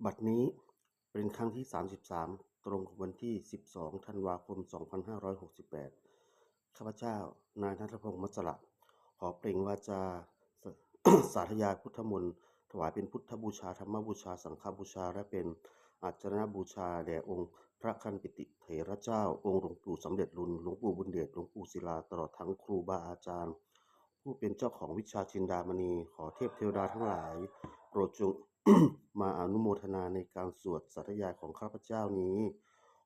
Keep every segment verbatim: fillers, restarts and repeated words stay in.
บัดนี้เป็นครั้งที่ สามสิบสาม ตรงกับวันที่ สิบสอง ธันวาคม สองพันห้าร้อยหกสิบแปด ข้าพเจ้า นายณัฐพงษ์ มัจจระ ขอเปล่งวาจา ส- สาธยายพุทธมนต์ ถวายเป็นพุทธบูชา ธรรมบูชา สังฆบูชา และเป็นอาจารณบูชาแด่องค์พระคันปิติเถระเจ้า องค์หลวงปู่สำเร็จลุน หลวงปู่บุญเดช หลวงปู่ศิลา ตลอดทั้งครูบาอาจารย์ ผู้เป็นเจ้าของวิชาจินดามณี ขอเทพเทวดาทั้งหลาย โปรดจง มาอนุโมทนาในการสวดสาธยายของข้าพเจ้านี้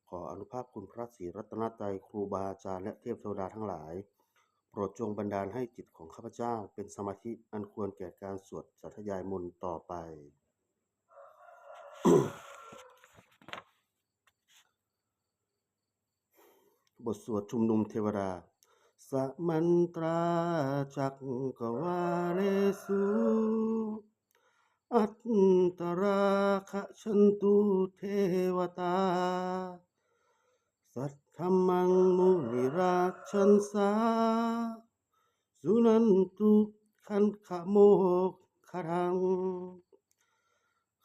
ขออานุภาพคุณพระศรีรัตนตรัย ครูบาอาจารย์ และเทพเทวดาทั้งหลาย โปรดจงบันดาลให้จิตของข้าพเจ้าเป็นสมาธิอันควรแก่การสวดสาธยายมนต์ต่อไป บทสวดชุมนุมเทวดา Samantā cakkavāḷesu atrāgacchantu devatā, saddhammaṃ munirājassa suṇantu saggamokkhadaṃ.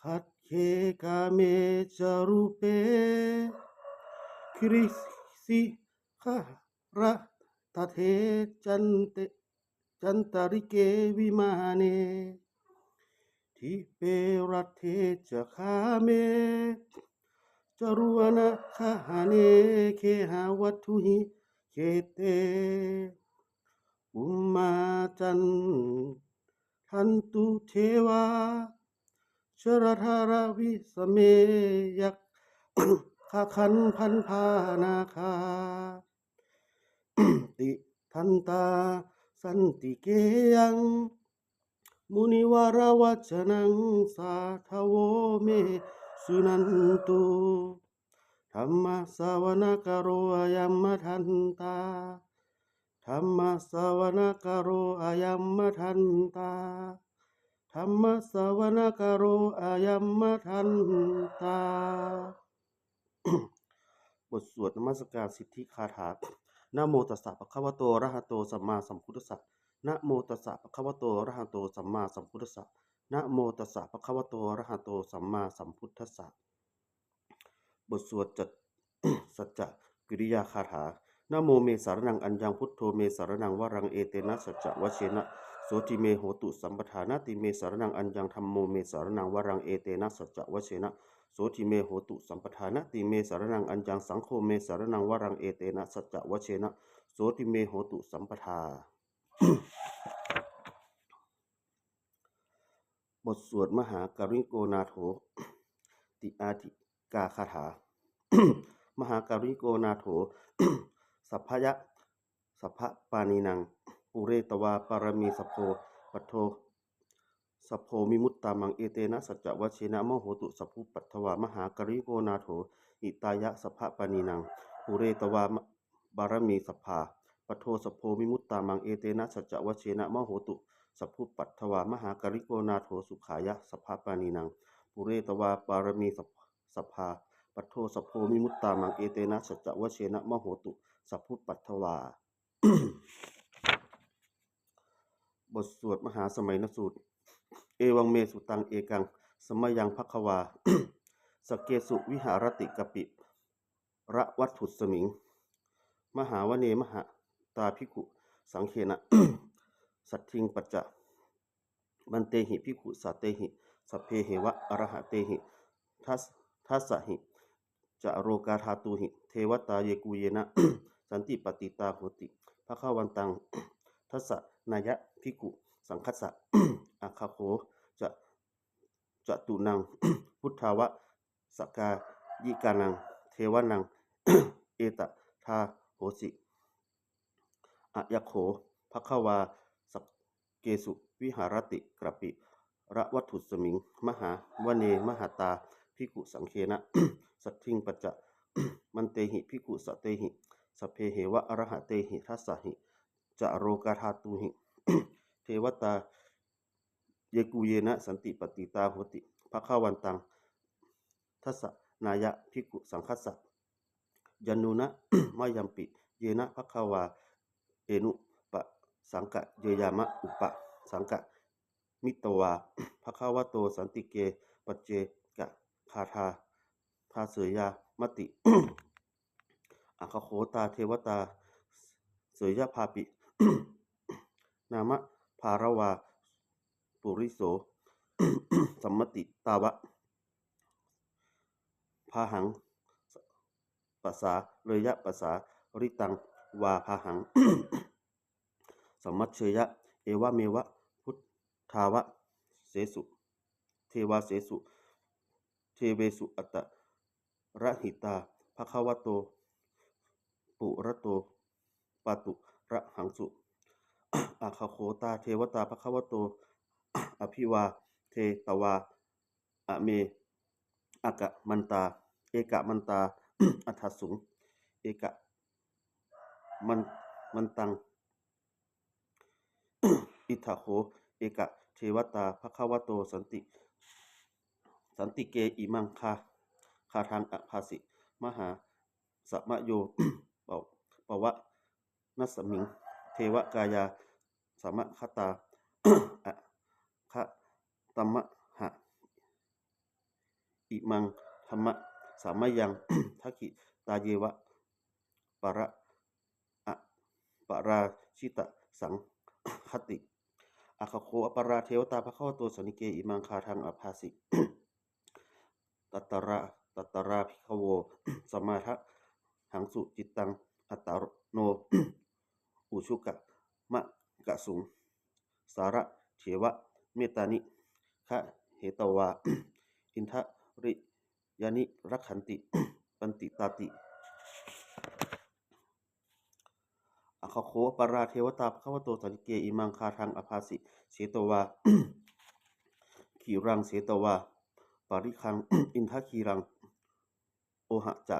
Sagge kāme ca rūpe girisikharataṭe cante- cantalikkhe vimāne, dīpe raṭṭhe ca gāme taruvanagahane gehavatthumhi khette, bhummā cāyantu devā jalathalavisame yakkhagandhabbanāgā, tiṭṭhantā santike yaṃ munivaravacanaṃ sādhavo me suṇantu. Dhammassavanakālo ayam bhadantā. Dhammassavanakālo ayam bhadantā. Dhammassavanakālo ayam bhadantā. บทสวดนมัสการสิทธิคาถา Namo tassa bhagavato arahato sammāsambuddhassa. Namo tassa bhagavato arahato sammāsambuddhassa. Namo tassa bhagavato arahato sammāsambuddhassa. บทสวดจัต- สัจจกิริยาคาถา Namo me saraṇaṃ aññaṃ, buddho me saraṇaṃ varaṃ, etena saccavajjena sotthi me hotu sabbadā. Natthi me saraṇaṃ aññaṃ, dhammo me saraṇaṃ varaṃ, etena saccavajjena sotthi me hotu sabbadā. Natthi me saraṇaṃ aññaṃ, saṅgho me saraṇaṃ varaṃ, etena saccavajjena sotthi me hotu sabbadā. บทสวดมหาการุณิโกนาโถติอาทิกาคาถา มหาการุณิโกนาโถ สัพพะยะ สัพพะปานีนัง ปูเรตวาปารมีสัพโพ ปัทโท สัพโพมิมุตตามัง เอเตนะสัจจวชเชนะ มะโหตุสัพพุปัททวา มหาการุณิโกนาโถ หิตายะ สัพพะปานีนัง ปูเรตวา ปารมีสัพพา ปัทโทสัพโพมิมุตตามัง เอเตนะสัจจวชเชนะ มะโหตุสัพพุปัททวา มหาการุณิโกนาโถ สุขายะ สัพพะปานีนัง ปูเรตวาปารมีสัพพา ปัทโทสัพโพมิมุตตามัง เอเตนะสัจจวชเชนะ มะโหตุสัพพุปัททวา บทสวดมหาสมัยนสูตร Evaṃ me sutaṃ. Ekaṃ samayaṃ bhagavā sakkesu viharati kapi- lavatthusmiṃ mahāvane mahatā bhikkhusaṅghena saddhiṃ pañcamattehi bhikkhusatehi sabbeheva arahatehi das- dasahi ca lokadhātūhi devatā yebhuyyena santi patiṭṭhā honti bhagavantaṃ dassanāya bhikkhusaṅghassa. Aggakkho ca catunnaṃ buddhāva- sakāyikānaṃ devānaṃ etadahosi: Ayaṃ kho bhagavā sakkesu viharati kapilavatthusmiṃ mahāvane mahatā bhikkhusaṅghena saddhiṃ pañcamattehi bhikkhusatehi sabbeheva arahatehi dasahi ca lokadhātūhi devatā yebhuyyena santi patiṭṭhā honti bhagavantaṃ dassanāya bhikkhusaṅghassa. Yannūna mayampi yena bhagavā yenupasaṅkameyyāma, upasaṅkamitvā bhagavato santike paccekagāthā gāthā daseyamāti. Aggā kho tā devatā seyyathāpi nāma balavā puriso sammiñjitaṃ vā bāhaṃ pasāreyya, pasāritaṃ vā bāhaṃ sammiñjeyya, evameva bhūtā vā sesu devāsesu devesu antarahitā bhagavato purato pāturahaṃsu. Aggā kho tā devatā bhagavato abhivādetvā ame ekā mantā, ekā mantā aṭṭhaṃsu. Ekā man- mantaṃ iddhā kho ekā devatā bhagavato santi- santike imaṃ gā- gāthaṃ abhāsi. Mahāsamayo pa- pavanasmiṃ devakāyā samāgatā āgatamha imaṃ dhammasamayaṃ dakkhitāyeva para- a- aparājitasaṅghanti. Aggā kho aparā devatā bhagavato santike imaṃ gāthaṃ abhāsi. Tatra tatra bhikkhavo samādahaṃsu cittaṃ attano ujukamakaṃsu sārathīva mettāni gahetvā indriyāni rakkhanti paṇḍitāti. Aggā kho aparā devatā bhagavato santike imaṃ gāthaṃ abhāsi. Chetvā khīlaṃ chetvā palighaṃ indakhīlaṃ ohacca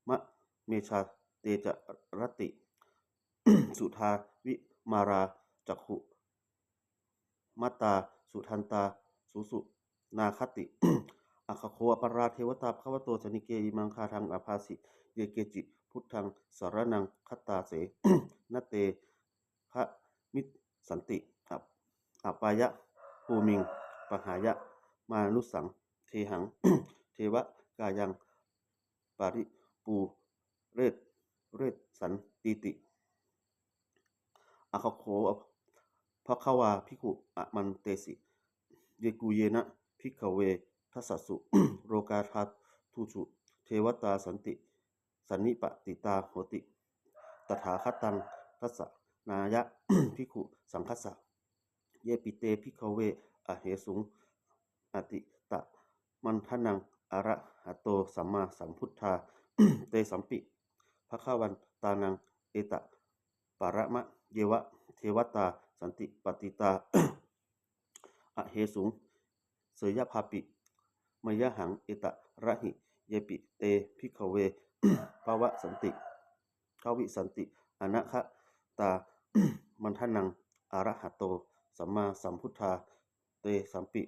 manejā te caranti suddhā vimalā cakkhumatā sudantā susunāgāti. Aggā kho aparā devatā bhagavato santike imaṃ gāthaṃ abhāsi. Ye keci buddhaṃ saraṇaṃ gatāse na te gamissanti ap- apāyabhūmiṃ pahāya mānusaṃ dehaṃ devakāyaṃ paripūressantīti. Aggā kho bhagavā bhikkhū āmantesi. Yebhuyyena bhikkhave dasasu lokadhātūsu devatā santi sannipatitā honti tathāgataṃ dassanāya bhikkhusaṅghassa. Yepi te bhikkhave ahesuṃ atītamaddhānaṃ arahanto sammāsambuddhā tesampi bhagavantānaṃ etaparamāyeva devatā santipatitā ahesuṃ seyyathāpi mayhaṃ etarahi. Yepi te bhikkhave bhavissanti bhavissanti anāgatamaddhānaṃ arahanto sammāsambuddhā tesampi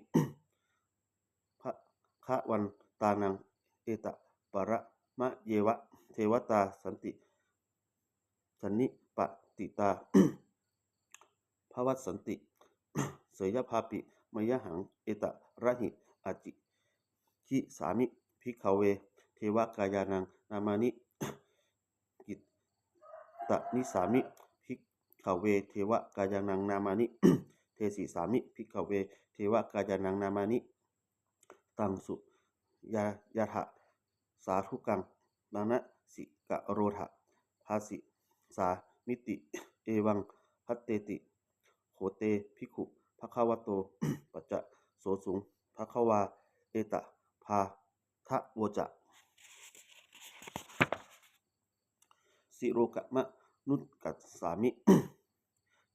bhagavantānaṃ etaparamāyeva devatā santi sannipatitā bhavissanti seyyathāpi mayhaṃ etarahi. Ācikkhissāmi bhikkhave devakāyānaṃ nāmāni kittayissāmi bhikkhave devakāyānaṃ nāmāni desissāmi bhikkhave devakāyānaṃ nāmāni. Taṃ suṇātha sādhukaṃ manasikarotha bhāsissāmīti. Evaṃ bhanteti kho te bhikkhū bhagavato paccassosuṃ. Bhagavā etadavoca: Silokamanukassāmi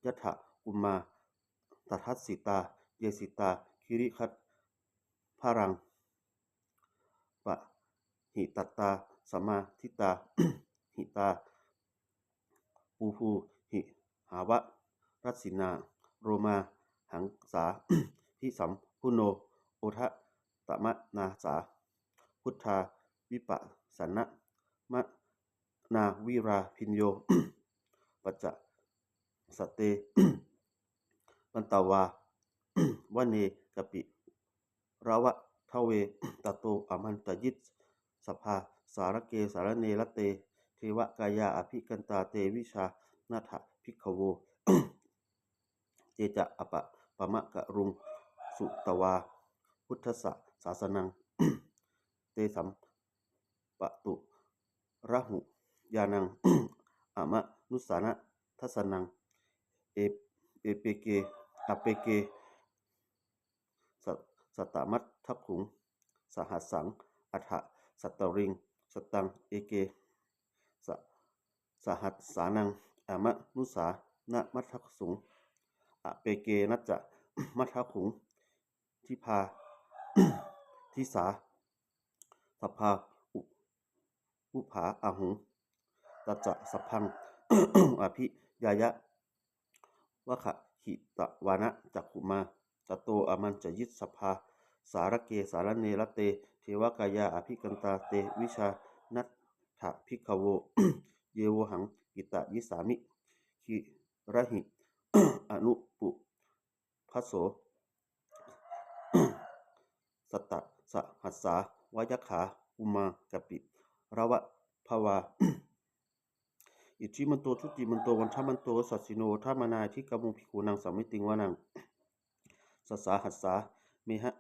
yattha bhummā tadassitā, ye sitā girigabbharaṃ pahitattā samāhitā. Jitā vibushitā jitu bhummā, lomahaṃsābhisambhuno odātamanasā, mudā vippasannamanāvilā bhiyyo pañcasate ñatvā vane kāpilavatthave. dhave tato āmantayi sabbaṃ sārake sāsane rate devakāyā abhikkantā te vijānātha bhikkhavo. Te ca ātappamakaruṃ sutvā buddhassa sāsanaṃ. Tesaṃ pāturahu ñāṇaṃ amanussāna dassanaṃ. E- eppeke appeke sa- satamaddakkhuṃ sahassaṃ atha sattariṃ sataṃ eke sa- sahassānaṃ amanussānamaddasuṃ. Appekenacca maddasuṃ dibbā disā sabbā u- ubhā ahuṃ. Tañca sabbaṃ abhiññāya vavakkhitvāna cakkhumā tato āmantayi sabbaṃ sārake sāsane rate devakāyā abhikkantā te vijānātha bhikkhavo. Ye vohaṃ kittayissāmi girāhi anupubbaso sattasahassā va yakkhā bhummā kāpilavatthavā. Iddhimanto jutimanto vaṇṇavanto yasassino modamānā abhikkāmuṃ bhikkhūnaṃ samitiṃ vanaṃ. Chasahassā meha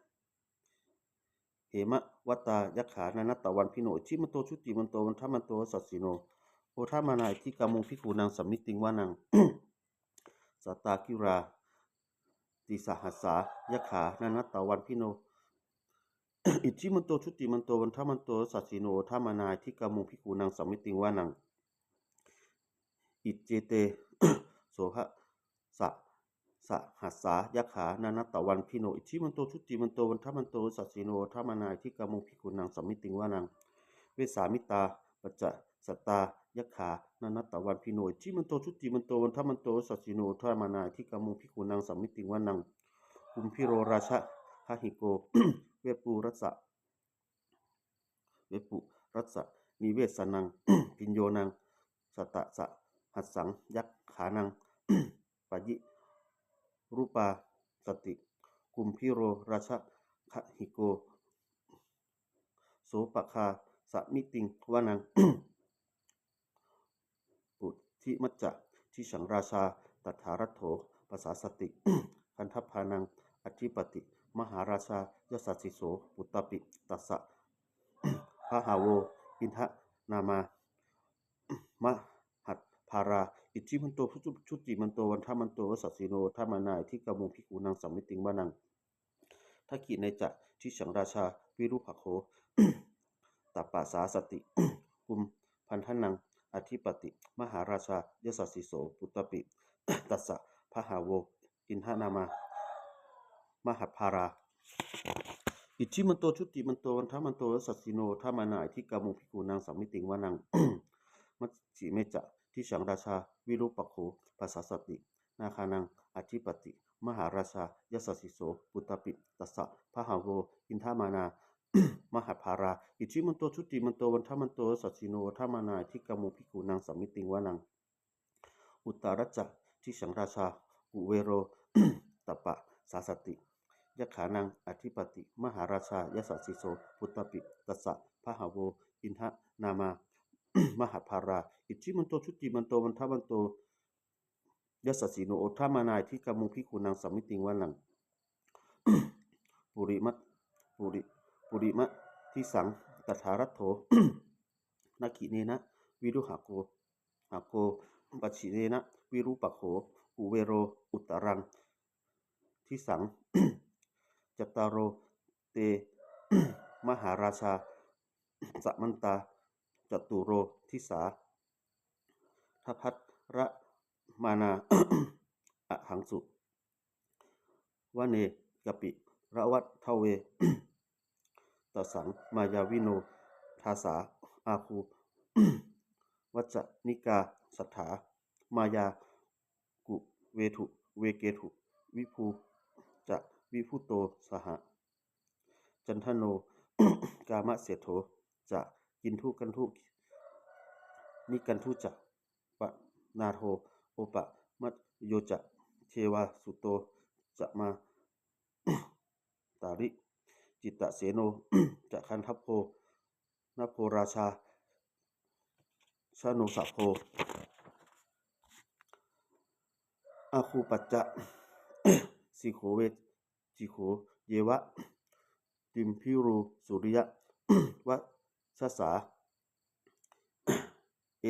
hemavatā yakkhā nānattavaṇṇino iddhimanto jutimanto vaṇṇavanto yasassino modamānā abhikkāmuṃ bhikkhūnaṃ samitiṃ vanaṃ. Sātāgirā tisahassā yakkhā nānattavaṇṇino iddhimanto jutimanto vaṇṇavanto yasassino modamānā abhikkāmuṃ bhikkhūnaṃ samitiṃ vanaṃ. Iccete soḷasa sahassā yakkhā nānattavaṇṇino iddhimanto jutimanto vaṇṇavanto yasassino modamānā abhikkāmuṃ bhikkhūnaṃ samitiṃ vanaṃ. Vessāmittā pañcasatā yakkhā nānattavaṇṇino iddhimanto jutimanto vaṇṇavanto yasassino modamānā abhikkāmuṃ bhikkhūnaṃ samitiṃ vanaṃ. Kumbhīro rājagahiko vepullassa vepullassa nivesanaṃ bhiyyo naṃ satasahassaṃ yakkhānaṃ payirupāsati. Kumbhīro rājagahiko sopāga samitiṃ vanaṃ. Puthimajja disaṃ rājā dhataraṭṭho pasāsati gandhabbānaṃ ādhipati mahārājā yasassi so. Puttāpi tassa bahavo indanāmā mahabbalā iddhimanto jutimanto vaṇṇavanto yasassino modamānā abhikkāmuṃ bhikkhūnaṃ samitiṃ vanaṃ. Dakkhiṇe ca disaṃ rājā virūpakkho taṃ pasāsati kumbhaṇḍānaṃ ādhipati mahārājā yasassi so. Puttāpi tassa bahavo indanāmā mahabbalā iddhimanto jutimanto vaṇṇavanto yasassino modamānā abhikkāmuṃ bhikkhūnaṃ samitiṃ vanaṃ. Majjhime ca disaṃ rājā virūpakkho pasāsati nāgānaṃ ādhipati mahārājā yasassi so. Puttāpi tassa bahavo indanāmā mahabbalā iddhimanto jutimanto vaṇṇavanto yasassino modamānā abhikkāmuṃ bhikkhūnaṃ samitiṃ vanaṃ. Uttarañca disaṃ rājā kuvero taṃ pasāsati yakkhānaṃ ādhipati mahārājā yasassi so. Puttāpi tassa bahavo indanāmā mahabbalā iddhimanto jutimanto vaṇṇavanto yasassino modamānā abhikkāmuṃ bhikkhūnaṃ samitiṃ vanaṃ. Purima puri purimaṃ disaṃ dhataraṭṭho dakkhiṇena virūḷhako hako pacchimena virūpakkho kuvero uttaraṃ disaṃ. Cattāro te mahārājā samantā caturo disā daddallamānā aṭṭhaṃsu vane kāpilavatthave. Tasaṃ māyāvino dāsā āgū vañcanikā saṭhā māyā kuṭeṇḍu veṭeṇḍu viṭū ca viṭuṭo saha candano kāmaseṭṭho ca kinnughaṇḍu nighaṇḍu ca panādo opamañño ca devasūto ca mātali Cittaseno ca gandhabbo naḷorājā janosabho. Āgū pañcasikho ve sikho yeva timbarū suriyavacchasā.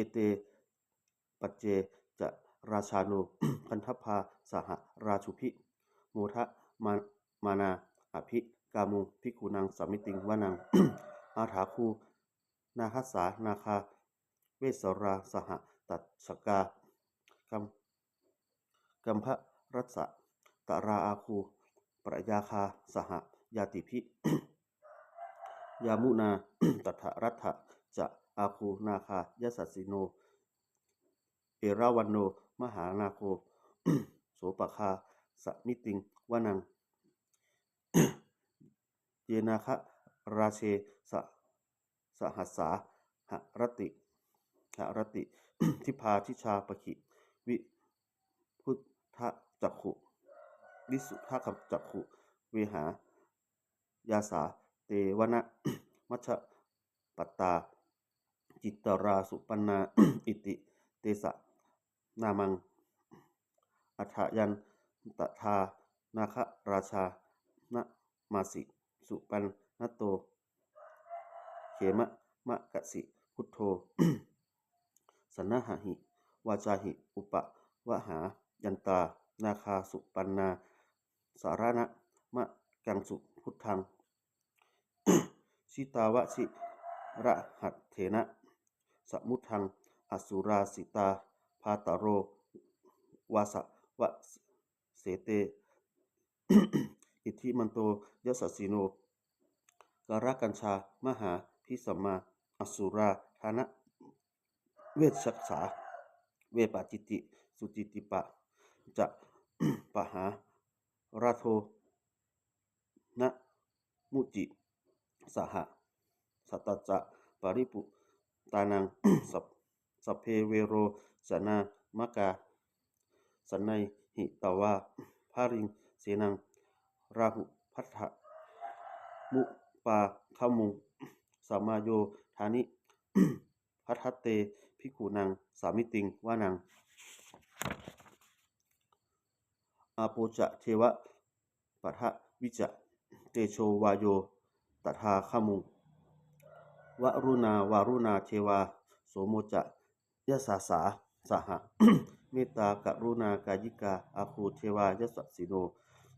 Ete pañce ca rājāno gandhabbā saha rājubhi modamānā abhikkāmuṃ bhikkhūnaṃ samitiṃ vanaṃ. Athāgū nāgasā nāgā vesālā saha tacchakā kambalassatarā āgū pāyāgā saha ñātibhi. Yāmunā dhataraṭṭhā ca āgū nāgā yasassino erāvaṇo mahānāgo sopāga samitiṃ vanaṃ. Ye nāgarāje sahassā haranti haranti dibbā dijā pakkhi visuddhacakkhū visuddhacakkhū vehāyasā te vanamajjhapattā citrā supaṇṇā iti tesa nāmaṃ. Athāyaṃ tadā nāgarājānamāsi supaṇṇato khemamakāsi buddho saṇhāhi vācāhi upavhayantā nāgā supaṇṇā saraṇamakaṃsu buddhaṃ. Jitā vajirahatthena samuddaṃ asurā sitā bhātaro vāsavassete iddhimanto yasassino. Kālakañjā mahābhismā asurā dānaveghasā vepacitti sucitti pañca pahārādo namucī saha satasā baliputtānaṃ sabbe verocanāmakā sannayhitvā baliṃ senaṃ rāhubhaddamupāgamuṃ samayodāni bhaddante bhikkhūnaṃ samitiṃ vanaṃ. Āpo ca devā paṭhavī ca tejo vāyo tadāgamuṃ varuṇā vāruṇā devā somo ca yasasā saha mettākaruṇākāyikā āgū devā yasassino.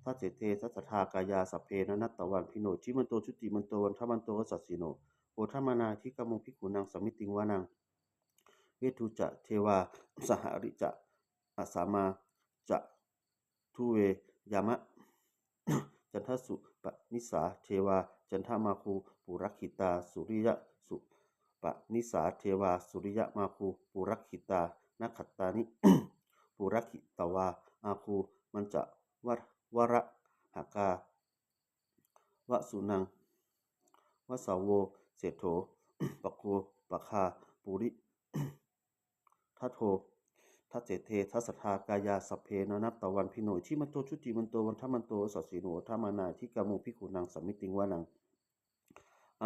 Dasete dasadhā kāyā sabbe nānattavaṇṇino iddhimanto jutimanto vaṇṇavanto yasassino modamānā abhikkāmuṃ bhikkhūnaṃ samitiṃ vanaṃ. Veṇḍū ca devā sahalī ca asamā ca duve yamā. Candassūpanisā devā candamāgū purakkhitā. Suriyassūpanisā devā suriyamāgū purakkhitā. Nakkhattāni purakkhitvā āgū mandavalāhakā. Vasūnaṃ vāsavo seṭṭho pāgū pāgā purindado. Dasete dasadhā kāyā sabbe nānattavaṇṇino iddhimanto jutimanto vaṇṇavanto yasassino modamānā abhikkāmuṃ bhikkhūnaṃ samitiṃ vanaṃ.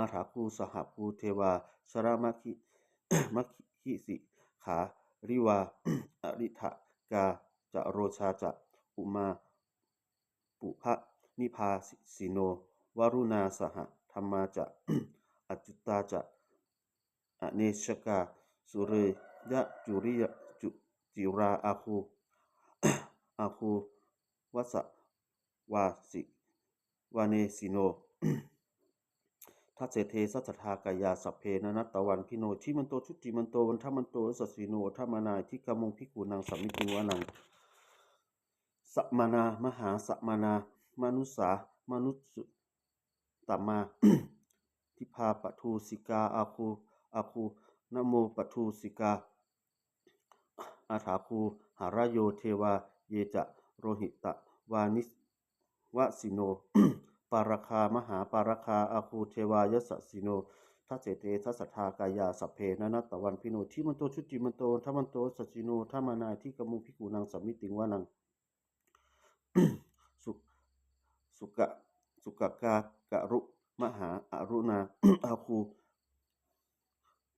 Athāgū sahabhū devā jalamaggisikhāriva ariṭṭhakā ca rojā ca ummā pupphanibhāsino. Varuṇā sahadhammā ca accutā ca anejakā sūleyyarucirā āgū āgū vāsavanesino. Dasete dasadhā kāyā sabbe nānattavaṇṇino iddhimanto jutimanto vaṇṇavanto yasassino modamānā abhikkāmuṃ bhikkhūnaṃ samitiṃ vanaṃ. Samānā mahāsamānā mānusā mānusuttamā dibbā paṭūsikā āgū āgū nāmopaṭūsikā. Athāgū harayo devā ye ca lohitavānivāsino pāragā mahāpāragā āgū devā yasassino. Dasete dasadhā kāyā sabbe nānattavaṇṇino iddhimanto jutimanto vaṇṇavanto yasassino modamānā abhikkāmuṃ bhikkhūnaṃ samitiṃ vanaṃ. Su sukkā sukkā karū mahā aruṇā āgū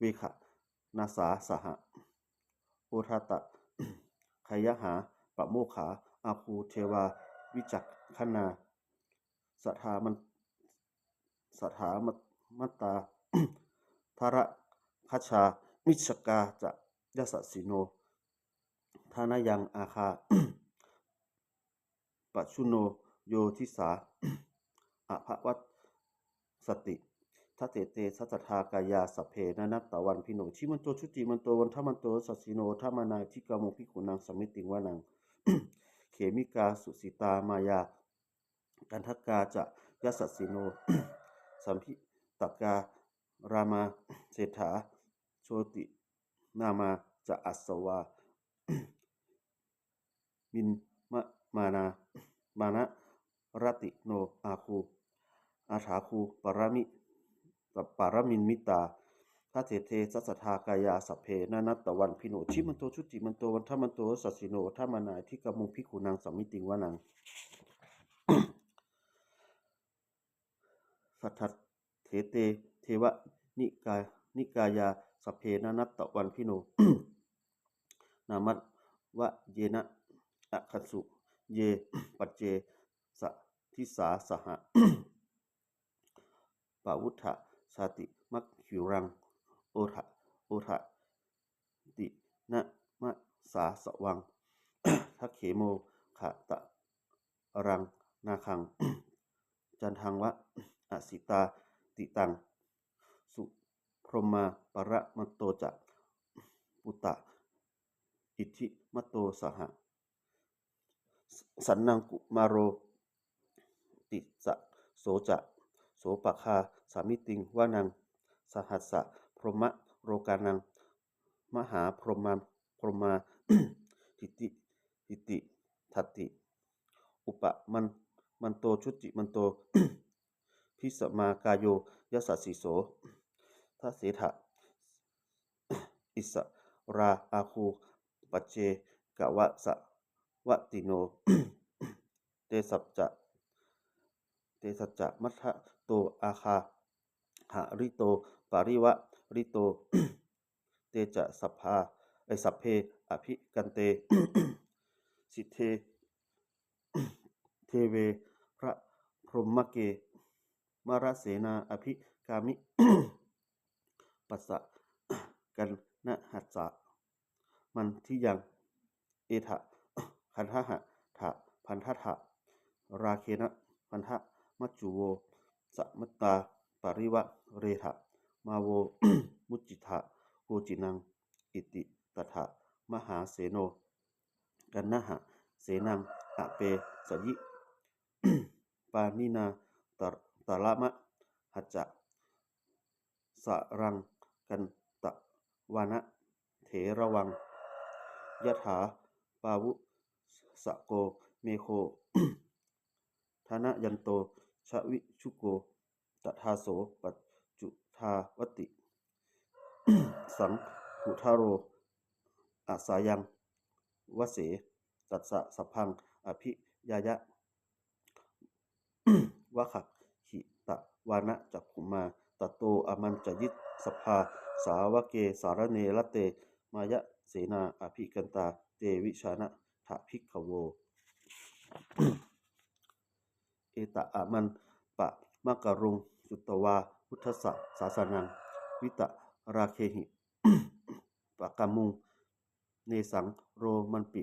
veghanasā saha. Odātagayhā pamokkhā āgū devā vicakkhaṇā. Sadāmattā dāraddhajā missakā ca yasassino. Thanayaṃ āgā pajjunno yo disā abhavassati. Dasete dasadhā kāyā sabbe nānattavaṇṇino. Iddhimanto jutimanto vaṇṇavanto yasassino, modamānā abhikkāmuṃ bhikkhūnaṃ samitiṃ vanaṃ. Khemikā tusitā māyā kaṭṭhakā ca yasassino. Lambitakā lāmaseṭṭhā jotināmā ca āsavā. Nimmānaratino āgū athāgū paranimmitā. Dasete dasadhā kāyā sabbe nānattavaṇṇino. Iddhimanto jutimanto vaṇṇavanto yasassino, modamānā abhikkāmuṃ bhikkhūnaṃ samitiṃ vanaṃ. Saṭṭhete devanikāyā sabbe nānattavaṇṇino. Nāmanvayena āgañchuṃ ye pañca disā saha. Pavutthajātimakkhīlaṃ oda oda tinnamasāsavaṃ. Dakkhemoghataraṃ nāgaṃ candaṃva asitātitaṃ. Subrahmā paramatto ca puttā iddhimato saha. Sanaṅkumāro tisso ca sopāga samitiṃ vanaṃ. Sahassabrahmalokānaṃ mahābrahmābhitiṭṭhati. Upamanto jutimanto bhismākāyo yasassi so. Dasettha issarā āgū paccekavasavattino. Tesañca tesañca majjhato āgā hārito parivārito. Te ca sabbe abhikkante sinde deve brahmake mārasenā abhikkāmi. Passa kaṇhassa mandiyaṃ etha gaṇhatha bandhatha rāgena bandhamatthu vo. Samantā parivāretha mā vo muñcittha koci naṃ. Iti tattha mahāseno kaṇhasenaṃ apesayi. Pāṇinā talamāhacca saraṃ katvāna bheravaṃ. Yathā pāvussako megho thanayanto savijjuko. Tadā so paccudāvatti saṅkuddho asayaṃvase. Tassa sabbaṃ abhiññāya vavakkhitvāna cakkhumā. Tato āmantayi satthā sāvake sāsane rate. Mārasenā abhikkantā te vijānātha bhikkhavo. Etadamantaraṃ sutvā buddhassa sāsanaṃ vītarāgehi pakkāmuṃ nesaṃ lomampi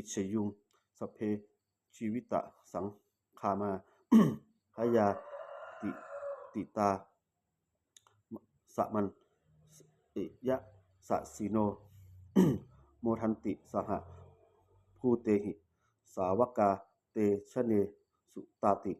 iñjayuṃ. Sabbe jīvitasaṅgāmā bhayātītā samāsassino modanti saha bhūtehi sāvakā te janesutāti.